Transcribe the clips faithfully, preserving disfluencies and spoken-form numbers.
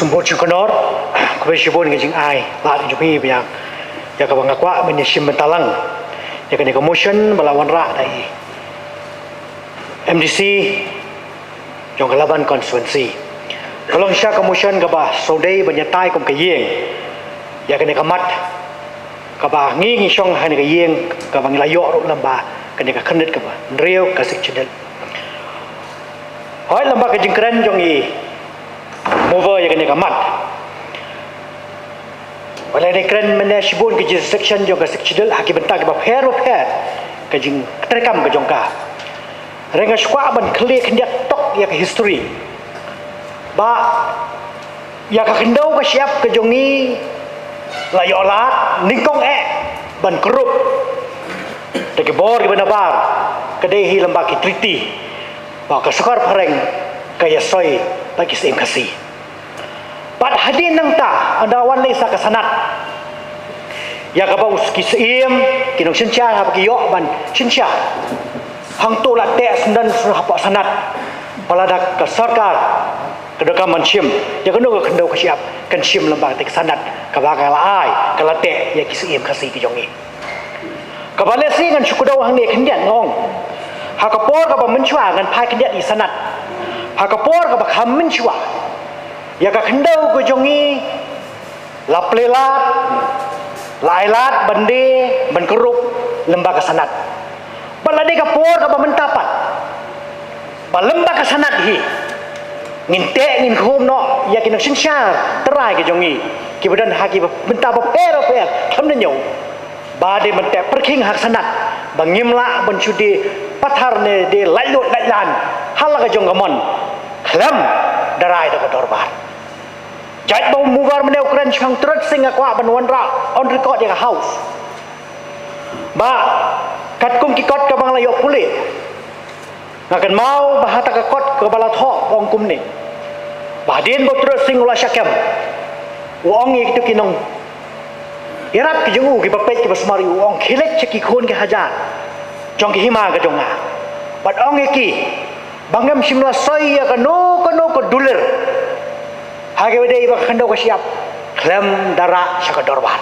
Sngewbha jingkynnoh, khublei shibun ka jingai lad jong phi biang. Ïa kaba nga kwah ban ïa shim bynta lang ïa kane ka motion ba la wanrah da i M D C jong ka Laban constituency. Ka long shisha ka motion kaba shu dei ban ïa tai kum ka ïing ïa kane ka mat kaba ngi ngi shong ha kane ka ïing kaba ngi la ïoh ruh lem bad kane ka khyrnit kaba hynriew ka Sixth Schedule. Hooid, lem bad ka jingkren jong i mover ïa kane ka mat. Wat la dei kren mynne shibun ka jurisdiction jong ka Sixth Schedule ha ki bynta kiba pher bapher, ka jingtreikam ka jong ka. Hynrei nga shu kwah ban khlieh khyndiat tok ïa ka history. Ba ïa ka khyndew ka shyiap ka jong ngi la ïoh lad nyngkong eh ban kurup da ki bor kiba nabar, ka dei hi lem bad ki treaty ba ka sorkar phareng ka ïa soi bad ki Syiem Khasi. Bad hadien nangta ynda wan leit sha ka Senate, ïa kaba u ki Syiem ki nongsynshar haba ki ïoh ban synshar, hangto la teh syndon hapoh Senate ba lada ka sorkar ka donkam ban shim ïa kano ka khyndew ka shyiap, kan shim lem bad ka Senate kaba ka la ai, ka la teh ïa ki Syiem Khasi ka jong ngi. Kaba lehse ngan shu kdew hangne khyndiat, nga ong, ha ka por kaba mynshuwa ngan phai khyndiat ïa i Senate. Ha ka por kaba kham mynshuwa, ïa ka khyndew ka jong ngi la plie lad, la ai lad ban die ban kurup lem bad ka Senate. Bad la dei ka por kaba mynta pat ba lem bad ka Senate hi ngin teh ngin khum noh ïa ki nongsynshar trai ka jong ngi kiba don ha ki bynta bapher bapher khlem da ñiew. Ba dei ban teh pyrkhing ha ka Senate ba ngim lah ban shu die pathar ne die laitluid laitlan ha la ka jong ka mon khlem da rai da ka dorbar. Jait ba u mover mynne u kren shaphang Tirot Sing, nga kwah ban wanrah on record ïa ka House ba katkum ki kot kaba nga la ïoh pule, nga kynmaw ba ha kata ka kot kaba la thoh ong kumne, ba hadien ba u Tirot Sing u la shah kem, u ong ïa kito ki nongïarap ki jong u, kiba peit kiba sumar ïa u, u ong, khie leit sha ki khun ki hajar jong ka hima ka jong nga bad ong ïa ki ba ngam shym la soi ïa kano kano ka dulir ha kaba dei ba ka khyndew ka shyiap khlem da rah sha ka dorbar.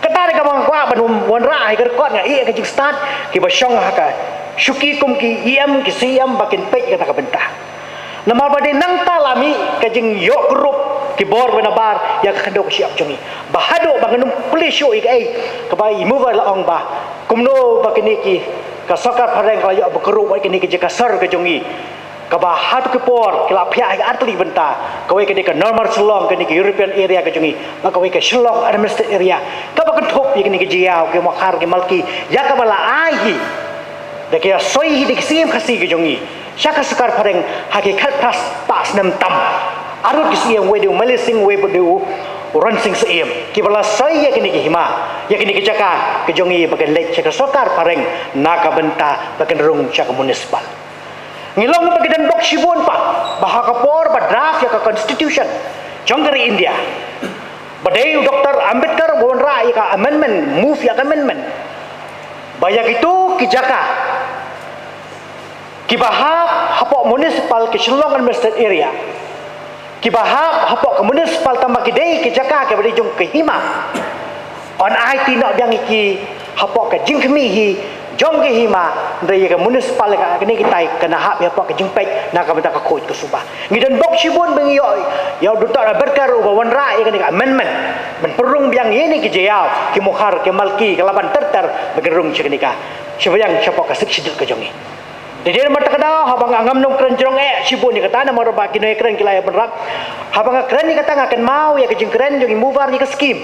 Kata ruh kaba nga kwah ban wanrah ha ka record, nga ïeh ïa ka jingstad kiba shong ha ka shuki kum ki E M, ki C M ba kin peit ïa kata ka bynta. Namar ba dei nangta la mih ka jingïoh kurup ki bor ba nabar ïa ka khyndew ka shyiap jong ngi. Ba haduh ba ngan ym plie shuh ïa kaei kaba i mover la ong ba kumno ba kine ki, ka sorkar phareng ka la ïoh ba kurup ïa kine ki jaka sor ka jong ngi, kaba ha kito ki por ki la phiah ha ki artylli ki bynta. Kawei ka dei ka Normal Shillong, kane ka European Area ka jong ngi, bad kawei ka Shillong Administrative Area, kaba kynthup ïa kine ki jingïaw, ki Mawkhar, ki Malki, ïa kaba la ai hi da ki, ïa soi hi da ki Syiem Khasi ka jong ngi sha ka sorkar phareng ha ki khatphra spah snem tam. Arngut ki Syiem, wei dei u Maile Sing, wei pat dei u Ron Sing Syiem, kiba la soi ïa kine ki hima, ïa kine ki jaka ka jong ngi ba kin leit sha ka sorkar phareng na ka bynta ba kin rung sha ka municipal. Ngi long ba ki don bok shibun pat ba ha ka por ba draft ïa ka constitution jong ka ri India, ba dei u Doctor Ambedkar ba wanrah ïa ka amendment, move ïa ka amendment, ba ïa kito ki jaka kiba hap hapoh municipal, ki Shillong Administrative Area, kiba hap hapoh ka municipal tangba ki dei ki jaka kiba dei jong ka hima, yn aiti noh biang ïa ki hapoh ka jingkhmih hi jong ka hima, hynrei ïa ka municipal, ïa kane kitai kan hap ïa hapoh ka jingpeit na ka bynta ka khuid ka suba. Ngi don bok shibun ba ngi ïoh ïa u Doctor Ambedkar uba wanrah ïa kane ka amendment ban pynrung biang ïa kine ki jingïaw, ki Mawkhar, ki Malki, ka Laban ter ter, ba kin rung sha kane ka, sha biang shapoh ka Sixth Schedule ka jong ngi. Te dei namar kata ka daw haba nga, ngam nang kren jrong eh shibun ïa kata namar ba ki nongkren ki la ïa bynrap. Haba nga kren ïa kata nga kynmaw ïa ka jingkren jong i mover ïa ka skim.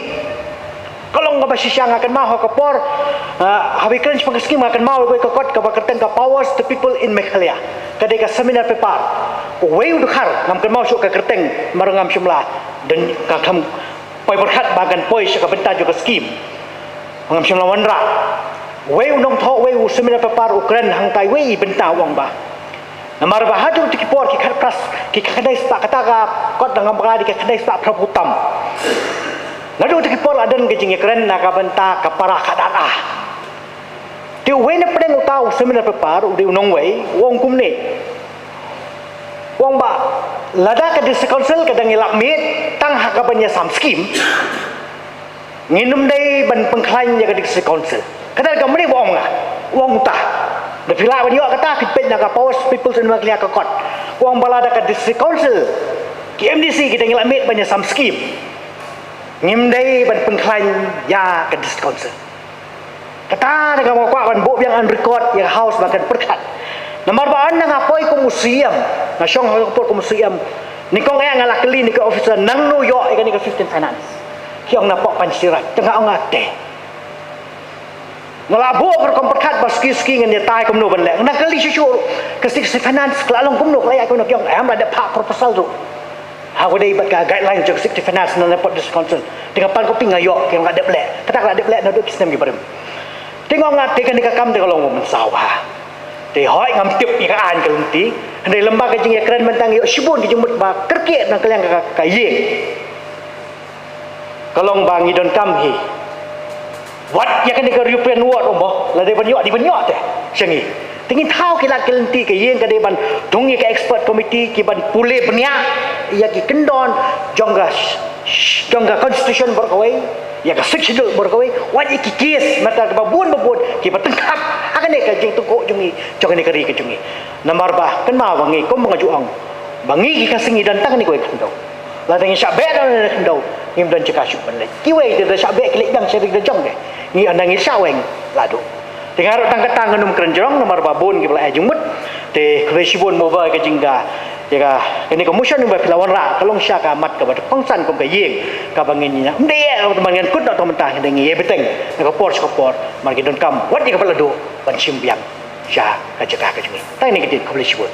Ka long kaba shisha, nga kynmaw ha ka por, ah, haba i kren shaphang ka skim nga kynmaw ïa ka kot kaba kyrteng ka Powers to People in Meghalaya. Ka dei ka seminar paper. Uwei u dkhar, ngam kynmaw shuh ka kyrteng namar ngam shym la don, ka kham poi pyrkhat ba kan poi sha ka bynta jong ka skim. Ngam shym la wanrah. Wei u nongthoh, wei u seminar paper u kren hangtai, wei i bynta u ong ba, namar ba haduh kito ki por ki khatphra, ki khatkhyndai spah, kata ka kot da ngam bakla, ki khatkhyndai spah phra phew tam. Naduh kito ki por la don ka jingïakren na ka bynta ka para khadar ah. Te uwei na pdeng uta u seminar paper u dei u nongwei, u ong kumne. U ong ba lada ka District Council ka dang ïalap miet, tang ha ka ban ïasam skim, ngin ym dei ban pynkhlaiñ ïa ka District Council. Kata ka mane ba ong nga, u ong uta. Da phi lah ban ïoh kata, phi peit na ka Powers People's Inquiry ka kot. U ong ba lada ka District Council, ki M D C kita ngi la mih ban ïasam skim, ngim dei ban pynkhlaiñ ïa ka District Council. Kata da kaba nga kwah ban buh biang on record ïa ka House ba kan pyrkhat. Namar ba ynda nga poi kum u C M, nga shong ha ka por kum u C M, nyngkong eh nga la kylli na ki officer nangno ïoh ïa kane ka sixteen finance. Ki ong na pok Panchayati Raj, te nga ong nga te. Nga la buh ka rukom pyrkhat ba suki suki ngan ïatai kumno ban leh. Nga kylli shuh shuh ka sixteen finance ka la long kumno, ka la ïaid kumno, ki ong em, la dep phah proposal ruh. Ha ka dei bad ka guideline jong ka sixteen finance na Nongpoh District Council. Te nga pan copy nga ïoh, ki ong la dep leh. Kata ka la dep leh naduh ki snem ki barim. Te nga ong nga te kane ka kam te ka long ba mynsaw bha. Te hooid ngam tip ïa ka aiñ ka lynti. Hynrei lem bad ka jingïakren mynta nga ïoh shibun ki jingmut ba kyrkieh na ka liang ka, ka ïing. Ka long ba ngi donkam hi. Wat ïa kane ka European word mo, la dei ban ïoh, dei ban ïoh te sha ngi. Te ngin thaw ki lad ki lynti, ka ïing ka dei ban thung ïa ka expert committee ki ban pule bniah ïa ki kyndon jong ka, jong ka constitution baroh kawei, ïa ka Sixth Schedule baroh kawei, wat ïa ki case mynta kiba bun ba bun kiba tyngkhap ha kane ka jingtyngkhuh jong ngi, jong kane ka ri ka jong ngi. Namar ba kynmaw ba ngi kum ba nga ju ong ba ngi ki Khasi ngi don tang kane kawei ka khyndew. Lada ngi shah beh da kane ka khyndew, ngim don jaka shuh ban leit. Kiwei te da shah beh ki leit biang sha ri ka jong de. Ngi ynda ngi shah weng la duh. Te nga ruh tang kata ngan ym kren jrong namar ba bun kiba la ai jingmut. Te khublei shibun mo ba ka jingka, ïa ka, kane ka motion ba phi la wanrah ka long sha ka mat kaba kongsan kum ka ïing kaba ngin ïa. Ym dei ïa ba ngan kut noh tang mynta, hynrei ngi ïa bteng na ka por sha ka por. Namar ngi donkam wat ïa kaba la duh ban shim biang sha ka jaka ka jong ngi. Tang kine ki ktien, khublei shibun.